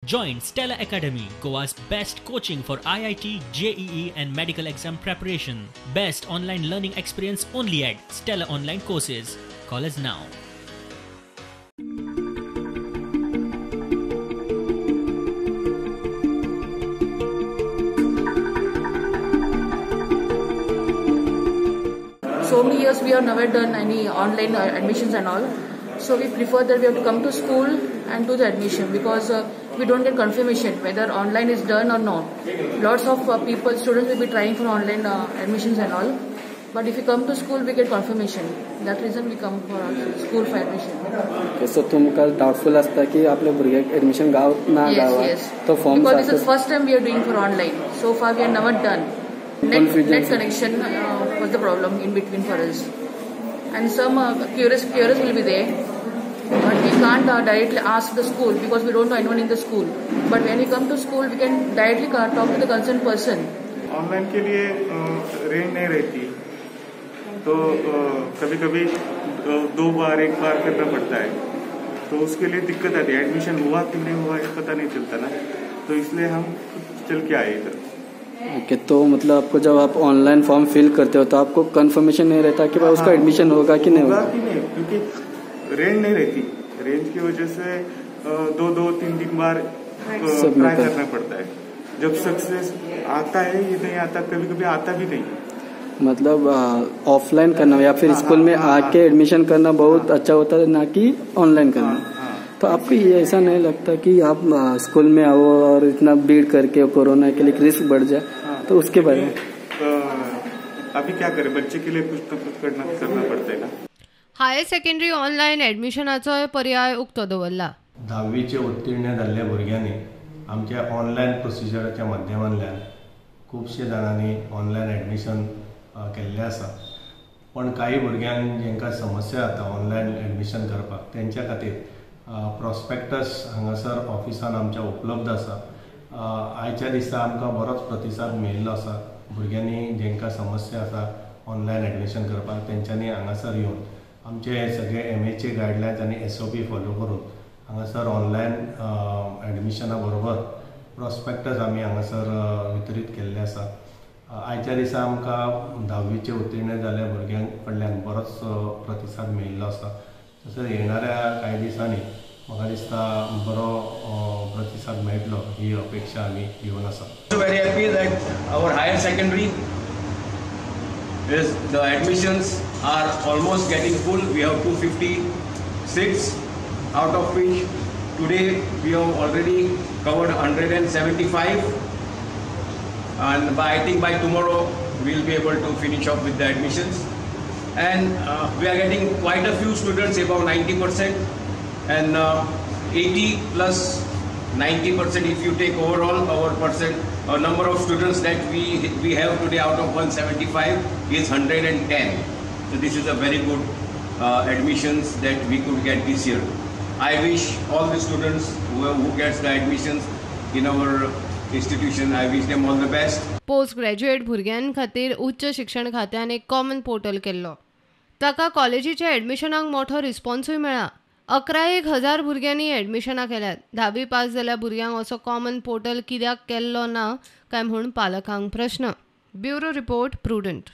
Join Stella Academy, Goa's best coaching for IIT, JEE and medical exam preparation. Best online learning experience only at Stella Online Courses. Call us now. So many years we have never done any online admissions and all. So we prefer that we have to come to school and do the admission because we don't get confirmation whether online is done or not. Lots of people, students will be trying for online admissions and all. But if you come to school, we get confirmation. That reason we come for school for admission. Okay, so तुमका doubtful असता की आपल्या भुरग्याक admission गाव ना गावा. Yes. तो form because this is first time we are doing for online. So far we have never done. Net connection was the problem in between for us. And some curious will be there. But we can't directly ask the school because we don't know anyone in the school. But when we come to school, we can directly talk to the concerned person. Online K लिए range नहीं रहती, तो कभी कभी दो bar एक bar करना पड़ता है, तो उसके लिए दिक्कत आती है. एडमिशन हुआ कि नहीं हुआ ये पता नहीं चलता ना, तो इसलिए हम चल के आए इधर. ओके, तो मतलब आपको जब आप ऑनलाइन फॉर्म फिल करते हो तो आपको कंफर्मेशन नहीं रहता कि भाई उसका एडमिशन होगा कि नहीं होगा? कि नहीं, क्योंकि रेंज नहीं रहती. रेंज की वजह से दो दो तीन तीन बार ट्राई करना पड़ता है. जब सक्सेस आता है ये नहीं आता, कभी कभी आता भी नहीं. मतलब ऑफलाइन करना या फिर स्कूल में आके एडमिशन करना बहुत अच्छा होता है, ना कि ऑनलाइन करना. तो आपको ये ऐसा नहीं लगता कि आप स्कूल में आओ और इतना भीड़ करके कोरोना के लिए रिस्क बढ़ जाए, तो उसके बारे में अभी क्या करें, बच्चे के लिए कुछ तो कुछ करना पड़ता है ना. हायर सेकंडरी ऑनलायन एडमिशनाचोय पर्याय उक्तो दवरला. धावीचे उत्तीर्ण जाल्ल्या भुरग्यांनी आमच्या ऑनलायन प्रोसिजराच्या माध्यमांतल्यान खुबशे जाणांनी ऑनलायन एडमिशन केल्लें आसा. पण काही भुरग्यांक जेंकां समस्या जाता ऑनलायन एडमिशन करपाक, तेंच्या खातीर प्रॉस्पेक्टस हांगासर ऑफिसान आमच्या उपलब्ध आसा. आयच्या दिसा आमकां बरोच प्रतिसाद मेळिल्लो आसा. भुरग्यांनी जेंकां समस्या आसा ऑनलायन एडमिशन करपाक, तेंच्यांनी हांगासर येवन आमचे सगळे MHA guidelines आनी SOP follow करून हांगासर ऑनलायन एडमिशना बरोबर प्रॉस्पेक्टस आमी हांगासर वितरीत केल्ले आसा. आयच्या दिसा आमकां धावीचे उत्तीर्ण जाल्ल्या भुरग्यां कडल्यान बरोच प्रतिसाद मेळिल्लो आसा. तशेंच येणाऱ्या कांय दिसांनी म्हाका दिसता बरो प्रतिसाद मेळटलो ही अपेक्षा आमी घेवन आसा. Very happy that our higher secondary is the admissions are almost getting full. We have 256, out of which today we have already covered 175, and by I think by tomorrow we will be able to finish up with the admissions. And we are getting quite a few students above 90% and 80 plus 90% if you take overall our percent our number of students that we have today out of 175 is 110. So this is a very good admissions that we could get this year. I wish all the students who gets the admissions in our institution, I wish them all the best. Post graduate भुरग्यां खातीर उच्च शिक्षण खात्यान एक common portal केल्लो, ताका कॉलेजीच्या एडमिशनाक मोठो रिस्पॉन्सूय मेळ्ळा. 11,000 भुरग्यांनी एडमिशनां केल्यात. धावी पास जाल्ल्या भुरग्यांक असो कॉमन पोर्टल कित्याक केल्लो ना काय म्हूण पालकांक प्रश्न. Bureau report, Prudent.